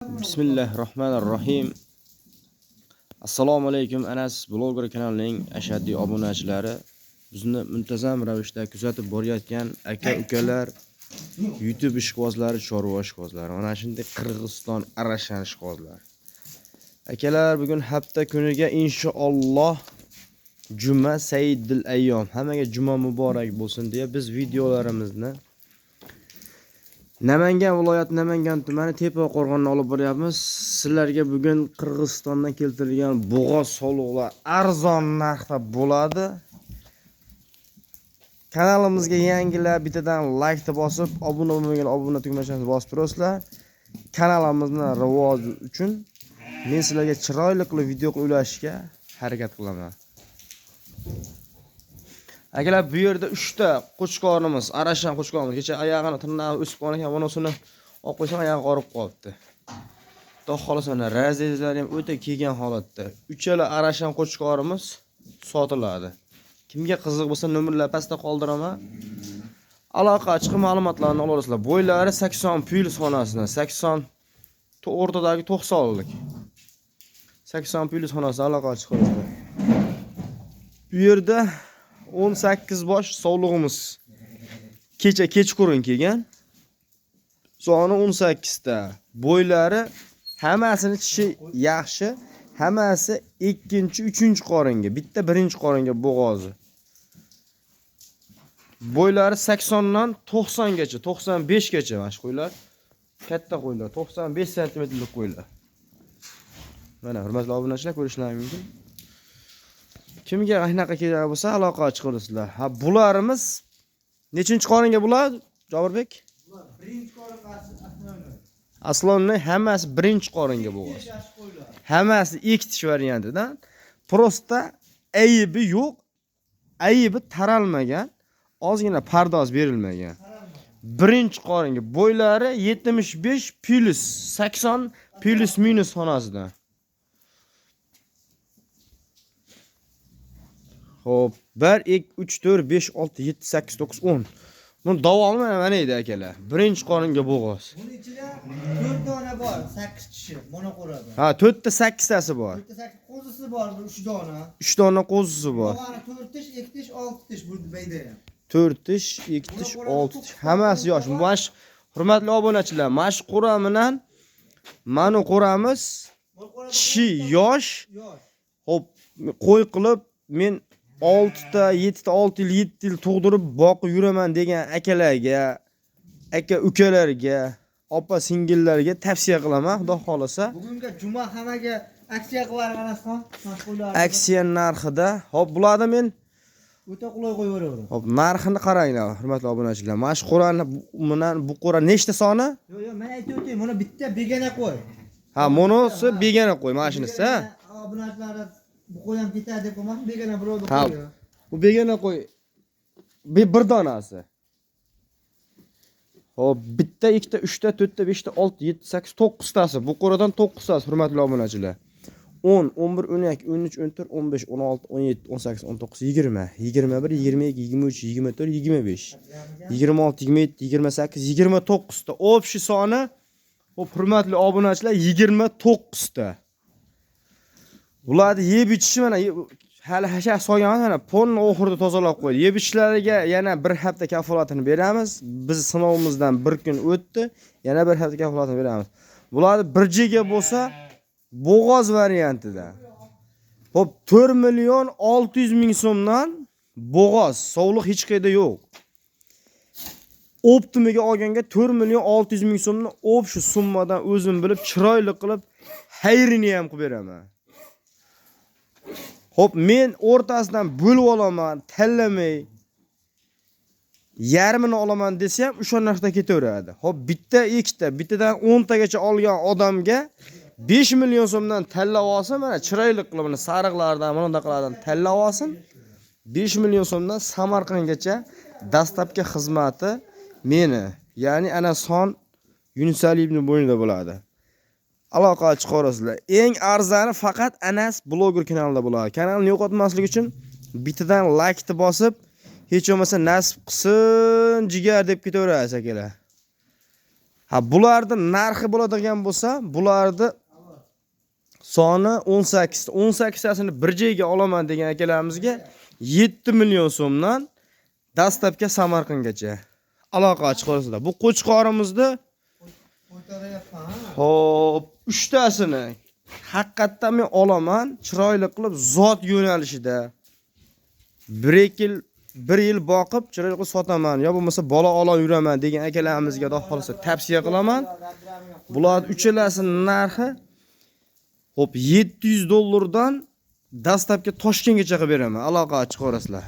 Bismillahirrohmanirrohim. Assalomu alaykum Anas bloger kanalining ashaddiy obunachilari. Bizni muntazam ravishda kuzatib borayotgan aka ukalar, YouTube ishqibozlari, chorva ishqibozlari, mana shunday Qirg'iziston Arashan ishqibozlari. Akalar, bugun hafta kuniga inshaalloh juma sayyidil ayyom. Hammaga juma muborak bo'lsin deya biz videolarimizni Namangan viloyati Namangan tumani Tepa qo'rg'onidan olib boryapmiz. Sizlarga bugun Qirg'izistondan keltirilgan bo'g'oz sovliqlar arzon narxda bo'ladi. Kanalimizga yangilar bittadan like bosib, obuna bo'lmagan obuna tugmachasini bosib turasizlar. Kanalimizni rivoji uchun men sizlarga chiroyli qilib video qilib ulashishga harakat qilaman. Akalar, bu yerda 3 ta qo'chqorimiz, Arashan qo'chqorimiz. Kecha oyog'ini tirnog'i o'sib qolgan ekan, bunisini olib qo'ysam oyog'i og'rib qolibdi. Xudo xohlasa mana razrezlari ham o'ta kelgan holatda. Uchala Arashan qo'chqorimiz sotiladi. Kimga qiziq bo'lsa nomerlar pastda qoldiraman. Aloqa chiqib ma'lumotlarni olasizlar. Bo'ylari 80 plyus xonasidan, 80 o'rtadagi 90lik. 80 plyus xonasidan aloqa chiqasizlar. Bu yerda 18 bosh sovlig'imiz kecha kechqurun kelgan. Soni 18 ta. Bo'ylari hammasini tishi yaxshi, hammasi ikkinchi, uchinchi qoringa, bitta birinchi qoringa bo'g'ozi. Bo'ylari 80 dan 90 gacha, 95 gacha mana shu qo'ylar. Katta qo'ylar, 95 santimetrlik qo'ylar. Mana hurmatli obunachilar, ko'rishlaring mumkin. Kimga anaqa kerak bo'lsa aloqa chiqarasizlar. Ha, bularimiz nechinchi qoringa bular, Jobirbek? Bular birinchi qorin основной. Aslonni hammasi birinchi qoringa bo'g'oz. Yaxshi qo'ylar. Hammasi ikki tish variantidan. Просто aybi yo'q. Aybi taralmagan, ozgina pardoz berilmagan. Birinchi qoringa bo'ylari 75 plyus 80 plyus minus xonasidan. Xo'p, 1 2 3 4 5 6 7 8 9 10. Buni davomi mana edi akalar. Birinchi qoringa bo'g'oz. Buni ichida 4 dona bor, 8 kishi monoqo'rada. Ha, 4 ta 8 tasi bor. 4 ta 8 qo'zisi bor, bir 3 dona. 3 dona qo'zisi bor. Qolgani 4 tish, 2 tish, 6 tish bu bayda ham. 4 tish, 2 tish, 6 tish. Hammasi yosh. Mana shu hurmatli obunachilar, mana shu qo'ra bilan mana qo'ramiz Monoqo'rada tishi yosh. yosh. Xo'p, qo'y qilib men 6 ta, 7 ta, 6 yil, 7 yil tug'dirib boqib yuraman degan akalarga, aka ukalarga, opa singillarga tavsiya qilaman, xudo xolasa. Bugungi juma hammaga aksiya qilib Anasxon, mana shu qo'ylar. Aksiya narxida, xo'p, bularni men O'ta qulay qo'yib yuboraveradi. Xo'p, narxini qaranglar, hurmatli obunachilar. Mana shu qo'rani bilan bu qo'ra nechta soni? Yo'q, yo'q, men aytib o'tay, buni bitta begona qo'y. Ha, monosi begona qo'y, mana shunisi, ha? Obunachilar bu qo'y ham ketadi deb qo'ymasin, begona birovni Ha. qo'yi. Bu begona qo'y. Bir donasi. Xo'p, bitta, ikkita, uchta, to'rtta, beshta, olti, yetti, sakkiz, to'qqiztasi. Bu qo'radan to'qqiztasi, hurmatli obunachilar. 10, 11, 12, 13, 14, 15, 16, 17, 18, 19, 20, 21, 22, 23, 24, 25, 26, 27, 28, 29 ta. Общий soni, xo'p, hurmatli obunachilar, 29 ta. Bularni yeb ichishi mana hali hashar solgan mana polni oxirida tozalab qo'ydi. Yeb ichishlariga yana bir hafta kafolatini beramiz. Biz sinovimizdan bir kun o'tdi. Yana bir hafta kafolatini beramiz. Bularni bir jiga bo'lsa bo'g'oz variantida. Xo'p, 4 million 600 ming so'mdan bo'g'oz, sovliq hech qayerda yo'q. Optimiga olganga 4 million 600 ming so'mni общий summadan o'zim bilib chiroyli qilib xayrini ham qilib beraman. Xo'p, men o'rtasidan bo'lib olaman, tanlamay yarmini olaman desa ham o'sha narxda ketaveradi. Xo'p, bitta, ikkita, bittadan 10 tagacha olgan odamga 5 million so'mdan tanlab olsa, mana chiroyli qilib mana sariqlardan, mana bunaqalardan tanlab olsin. 5 million so'mdan Samarqandgacha dastlabki xizmati meni, ya'ni Anason Yunusaliyevning bo'ynida bo'ladi. Aloqa chiqarasizlar. Eng arzoni faqat Anas bloger kanalida bo'ladi. Kanalni yo'qotmaslik uchun bittadan like bosib, hech bo'lmasa nasib qilsin jigar deb ketaverasiz akalar. Ha, bularni narxi bo'ladigan bo'lsa, bularni soni 18. 18 tasini bir joyga olaman degan akalarimizga 7 million so'mdan dastlabki Samarqandgacha. Aloqa chiqarasizlar. Bu qo'chqorimizni O'ytarayapman, ha. Xo'p, uchtasini haqiqatdan men olaman, chiroyli qilib zot yo'nalishida. 1 yil 1 yil boqib, chiroyli qilib sotaman, yo bo'lmasa bola ola yuraman degan akalarimizga xudo xolasa tavsiya qilaman. Bular uchalasini narxi xo'p 700 dollardan dastlabki Toshkentgacha qilib beraman. Aloqa chiqarasizlar.